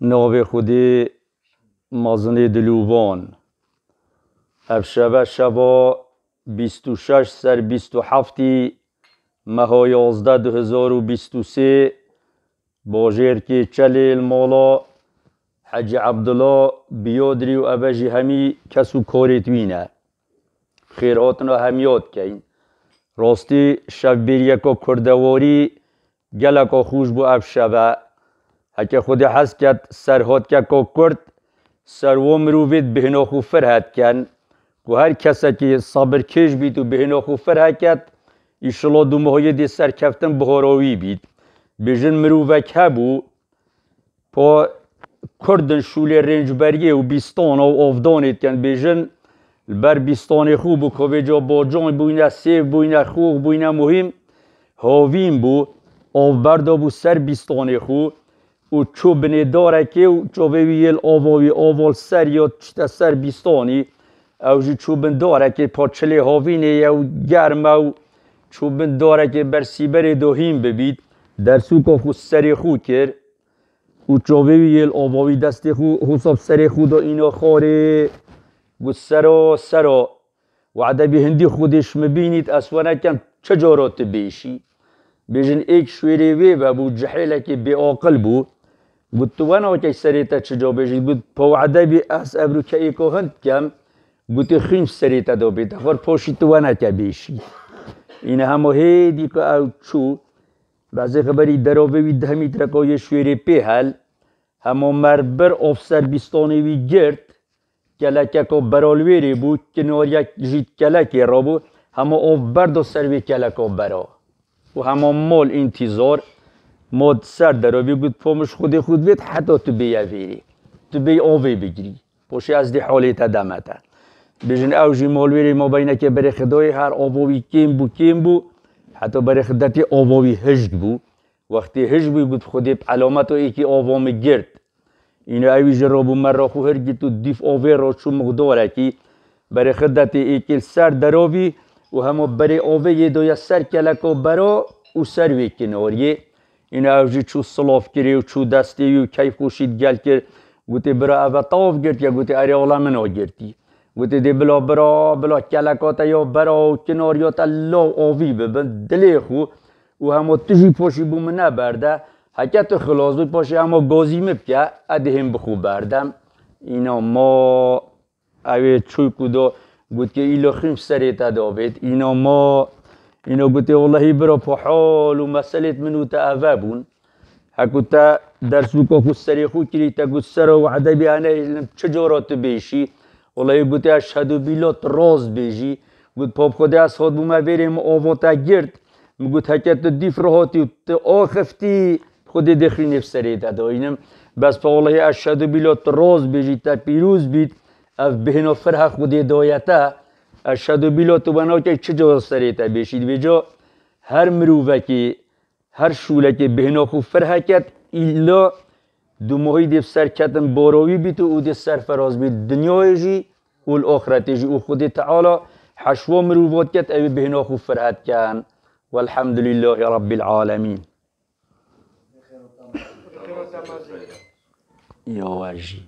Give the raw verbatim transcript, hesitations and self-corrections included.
Navê Xwedê mezinê dilûvan. Ev şeve şeva bîst û şeş ser bîst û heftî meha yazdeh du hezar û bîst û sê, bajêrkê Çelê li mala Hecî Ebdula Biyadirî û eve jî hemî kes û karêt wî ne. Xêrhatina hemiya dikeyin. Rastî şevbêriyeka kurdewarî geleka xweş bû ev şeve. Heke Xwedê hez ket serhatkeka kurd ser wan mirovêt bêhna xwe firhet ken. Ku her kesekî sabirkêş bît û bêhna xwe firhe ket, îşila dûmahiyê dê serkeftin bihara wî bît. Bêjin mirovek hebû, pa kurdin şûlê rêncberiyê û bîstana û avdanê dikin, bêjin li ber bîstanê xwe bû, kovêca bacan bûyne, sêv bûyne, xox bûyne, muhîm havîn bû, av berdabû ser bîstanê xwe û çû binê darekê û çavê wî yê li ava wî, ava li ser ya çite ser bîstanî, ew jî çû bin darekê, pa çilê havînê ye û germ e û çû bin darekê ber sîberê do hîn bibît, dersûka xwe serê xwe kir. Û çavê wî yê li ava wî destê xwe hosab serê xwe da îna xwarê. Got, sero, sero, wade bî hindî Xwedê ji min bînît, ez we nekem çi cara tu bêşî. Bêjin êk şwêrê wê vebû, cihêlekê bêaqil bû. Got, tu we nakey serê te çi ca bêjî? Got, pa wade bî ez evrûke êka hind kem. Gotê xwîn serê te da bê, te xwar paşî tu we neke bêşî. Îne hema hêdî ku ew çû, Bezê xeberî deravê wî deh metreka yê şwêrê pê hel, hema mer bir of ser bîstanê wî girt, kelekeka bera li wêrê bû, kinariyek jî kelekê rabû, hema of berda ser wê keleka bera. Û hema mal întîzar, ma ser deravê got, po min ji Xwedê xwe divêt heta tu bêye vêrê, tu bêy avê bigirî. Poşê ez dê holê te deme te. Bêjin ew jî malwêrê mabeynekê berê xidayê her ava wî kêm bû, kêm bû. Heta berê xidetê ava wî hişk bû. Wextê hişk bû, got, Xwedê bi elameto êkî ava min girt. Îna ewî ji rabû me ra xwe hir girt û dîf avê ra çû miqdarekî. Berê xidetê êkê li ser deravî û hema berê avê yê doya ser keleka bera û ser wê kinariyê. Îna ew jî çû silav kirê û çû destê wî û keyfxweşî digel kir. Gotê, bira, eve tav girtiye? Gotê, erê, ola min a girtî. Gotê, dê bila, bira, bila keleka te ya bera û kinariya te law avî bibin, dilê xwe û hema tu jî paşî bû min neberde. Heke tu xilas bî, paşê hema gazî min bike, ez dê hên bi xwe berdem. Îna ma Ew ê çû ku do, got ke îlo xîm serê te de avêt. Îna ma, îna gotê, wellehî bira, po hal û meselêt min û te eve bûn. Heku te dersûka xwe serê xwe kirî, te got, sero wehde bî, hene îlim çi cara tu bêşî? Wellehî gotê, eşhedû bîla tu rast bêjî. Got, po bi Xwedê ez hat bûme vêrê, min ava te girt. Min got, heke tu dîf re hatî û tu axiftî, Xwedê dê xînê bi serê te de înim. Bes pe wellehî eşhedû bîla tu rast bêjî, te pîroz bît. Ev bêhna firha Xwedê daye te. Eşhedû bîla tu we nakey çi cara serê te bêşî. Dibêca her mirovekî, her şûlekê bêhna xwe firhe ket, îlla dûmohî dê bi serketin barawî bît û dê serferaz bît dinyayê jî û li axretê jî. Û Xwedê Teala heşwa mirovat ket, ew ê bêhna xwe firhet ken. Welhamdulîllahî Rebbîl Alemîn. Ya we jî.